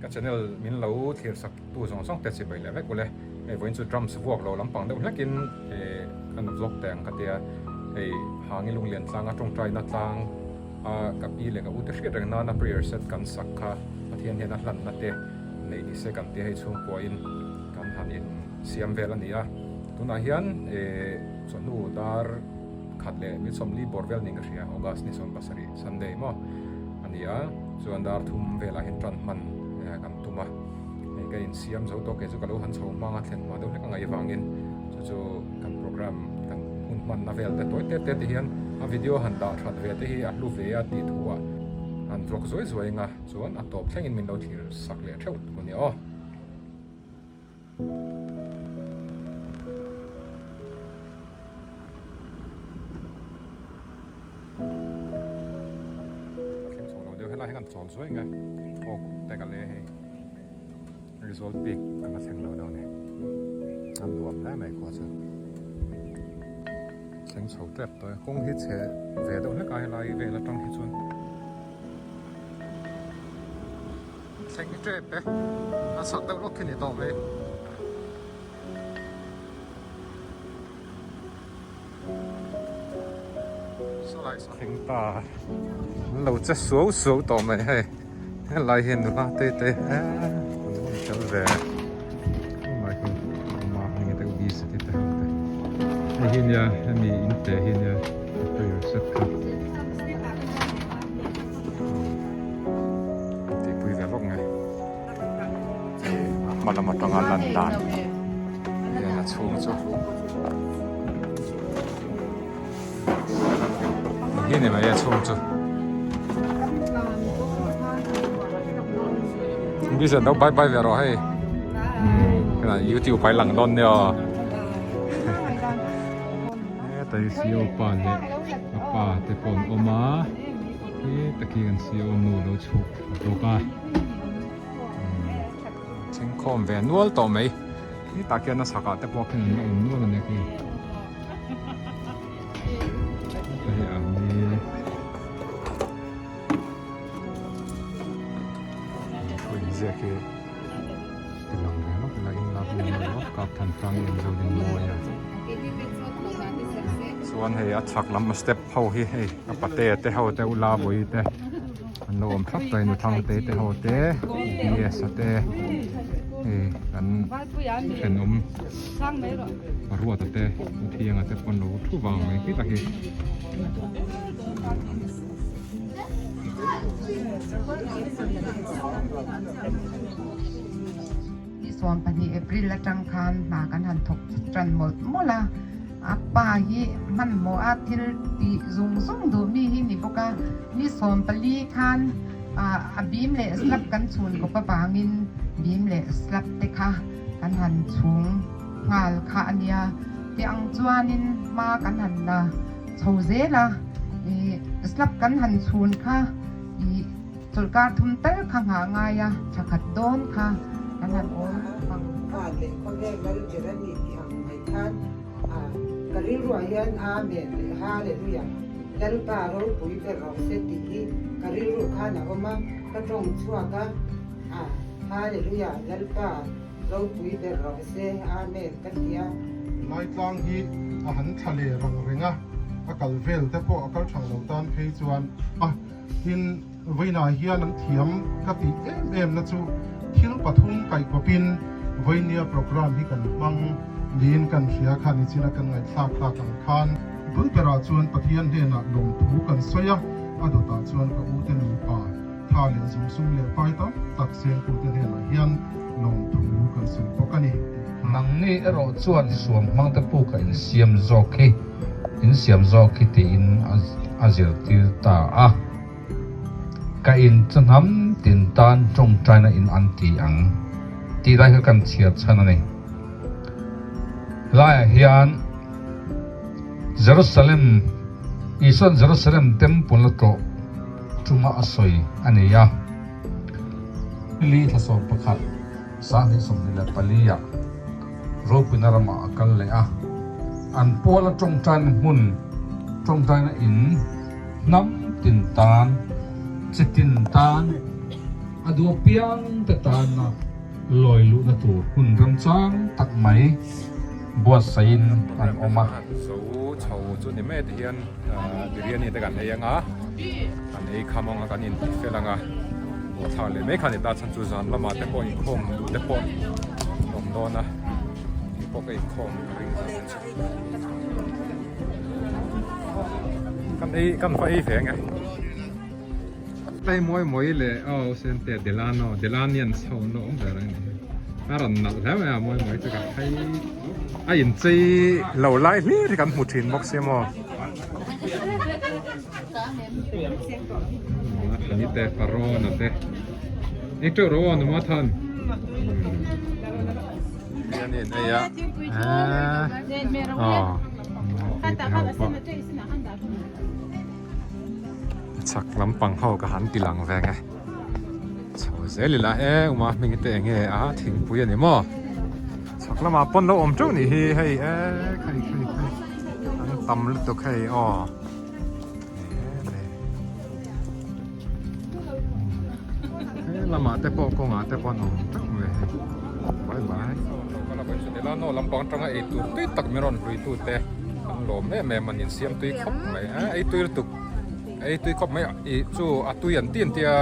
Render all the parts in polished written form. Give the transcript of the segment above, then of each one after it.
Ka channel min lo thlir sak tu zawng zawng te chibai leh vek ule. Hei vawiin chu drums vuak lo lampang deuh hlekin eh kan vlog teh ang ka tia. Hei Hangi Lunglian tlanga tawngtaina tlang a ka pi leh ka u te hriat reng nana prayer set kan sak kha Pathian hian a hlanna te neih ni se kan tia hei chhungkuain kan han in siam vel a ni a. Tunah hian eh chawhnu dar khat leh ni sawmli bawr vel niin ka hria August ni 17 Sunday maw a ni a chuan dar thum velah hian tan hman kan tum a hei ka insiam zo tawh kei chu ka lo han chho hmang a thlen hma deuh hlek a ngaih avangin chu chu kan program kan hun hmanna vel te tawi te te te hian a video han dah that ve te hi a hlu ve a tih thu ah han vlog zuai zuai anga chuan a tawp thlengin min lo thlir sak leh theuh tur a ni aw. Thleng chho lo deuh helai hi kan chawl zuai nge thawk te ka le hei result bik ka la thleng lo deuh a ni a nuam hle mai khua chu thleng chho tep tawh e kawng hi chhe ve deuh hlek a helai vel atang hi chuan. Thleng tep e a chak deuh lawk khi ni tawh mai. Thleng ta an lo che suau suau tawh mai hei helai hian nula te te an rawn tel ve tunah hian awm a heng te busy te te ho te hei hi nia hemi in te hi nia prayer set kha. Tihpui ve lawk nge hei a hma lam atanga lan dan hian a chhung chu hi ni mai a chhung chu Bisa no bye bye ve rawh hei youtube ai lang dawn nia Hetai CEO pa leh a pa te pawh an awm a hetakhi kan CEO nu lo chhuk thla bawk a chhengkhawm ve nual tawh mai hetah khian a chhakah te pawh khian an la awm nual a nia khi hei ang hi thu inziak hi. Ti lang ve lawk ila in love you maw kap than tang in zo ding mawi a chuan hei a chhak lam a step ho hi hei a pate te ho te ula vawi te an lo awm thlap tawh a nuthang te te ho te bs a te hei kan thenawm ruata te thianga te pawh an lo thu vang mai khi tak hi. Ni 12 April atang khan hna kan han thawk tan mawlh mawlh a, a pa hi hmanhmawh a thil tih zung zung duh mi hi ni bawk a, ni 14 khan a bim leh slab kan chhun kawp avangin bim leh slab te kha kan han chhung nghal kha a nia, tih ang chuanin hma kan han la chho zel a, ih slab kan han chhun kha ih chawlhkar thum tal kha nghah ngai a, tha khat dawn kha kan han awl ang. Van leh khawvel lal ber a ni tih ang mai khan a ka rilruah hian Amen leh Hallelujah Lalpa ropui ber rawh se tih hi ka rilru khan a awm a, ka tawng chhuak a, a Hallelujah Lalpa Ropui ber rawh se, Amen ka ti a. Laitlang hi a han thla leh rang reng a, a kal vel te pawh a kal thang lo tan phei chuan a tin vawiinah hian an thiam ka tih em em na chu thil pathum kaihkawpin vawinia program hi kan hmang niin kan hria kha nichina kan ngaihthlak tak ang khan bul berah chuan Pathian hnenah lawmthu kan sawi a, a dawtah chuan ka ute nupa Tha leh zung sum leh pai tam tak sengtute hnenah hian lawmthu kan sawi bawk a ni tih kha. Nangni erawh chuan suam hmangte puk a insiam zawk hi insiam zawk hi tiin a zirtir ta a. Ka in chu hnam tin tan tawngtaina in an ti ang tih lai kha kan chhiar chhan a ni. Laiah hian Jerusalem, Isua'n Jerusalem temple a tlawh Chunga a sawi a ni a. Li thla 11, 2024 ah Ropuina ramah a kal leh a. An puala tawngtaina hmun, tawngtaina in, hnam tin tan, chi tin tan. A duh apiang te tana lawi luhna tur hun remchang tak mai buatsaihin an awm a. Zo chho chu ni mai ti hian biryani te kan ei anga kan ei kham anga kan inti fel anga aw thla leh mai kha ni ta chhan chu zan lamah te pawh inkhawm duh te pawh an awm dawn a kei pawh ka inkhawm ka ring zan chu kan ei kan va ei ve ange. Tai mawi mawi leh aw sente Delano Delanian sound a awm ber a ni a rawn nalh hle mai a mawi mawi chu ka hai a inchei lo lai hlir hi kan hmu thin bawk sia maw ni te Farona te eng teuh ro aw numa than hianin hei a aw chhak lampang ho ka han ti lang veng e chho zel ila e uma hming te enge a thingpui ani maw chhak lamah pawn lo awm teuh nih hi hei e khai khai khai an tam lutuk hei aw he lamah te pawh kawngah te pawh an awm teuh mai hei bye bye Delano lampang atanga eitur tui tak min rawn hlui tute an lawm em em an insiam tui khawp mai a ei tui lutuk ei tui khawp mai ih chu a tui an ti an tia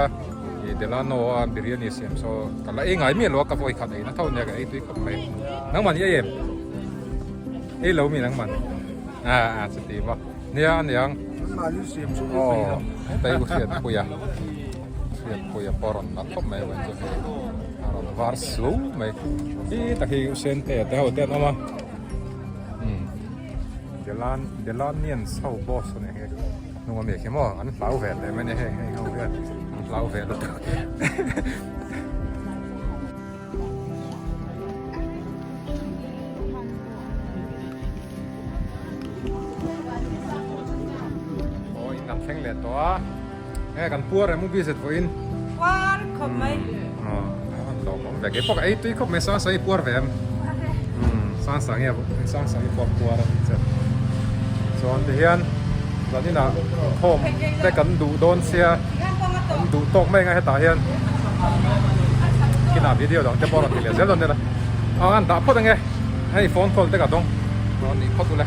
ih Delano a biryani siam saw ka la ei ngai miah lo a ka vawi khat ei na tho nia ka ei tui khawp mai nangmah ni ei em ei lo mi nangmah a a chuti maw nia aniang aw heta hi hriatpui a hriatpui a pawh a rawn nalh khawp mai a chu hei a rawn var suau mai khi tak hi sente te ho te an awm a umm Delan Delanians ho boss a nih hi hnung ami khi maw an hlau ve teh mai a ni heng heng ho hian an hlau ve lutuk. Aw in kan thleng leh tawh a nge kan puar em u bizet vawiin puar khawp mai aw an lawm awm ve keipawh ka ei tui khawp mai sang sang i puar ve em sang sang nge sang sang i pawh puar a tih che chuan tihian zaninah inkhawm te kan duh dawn sia kan duh tawk mai ang a hetah hian kinah video dang te pawh a rawn ti leh zel dawn nia aw an dah phawt ange hei phone call te ka dawng rawn nih phawt ule.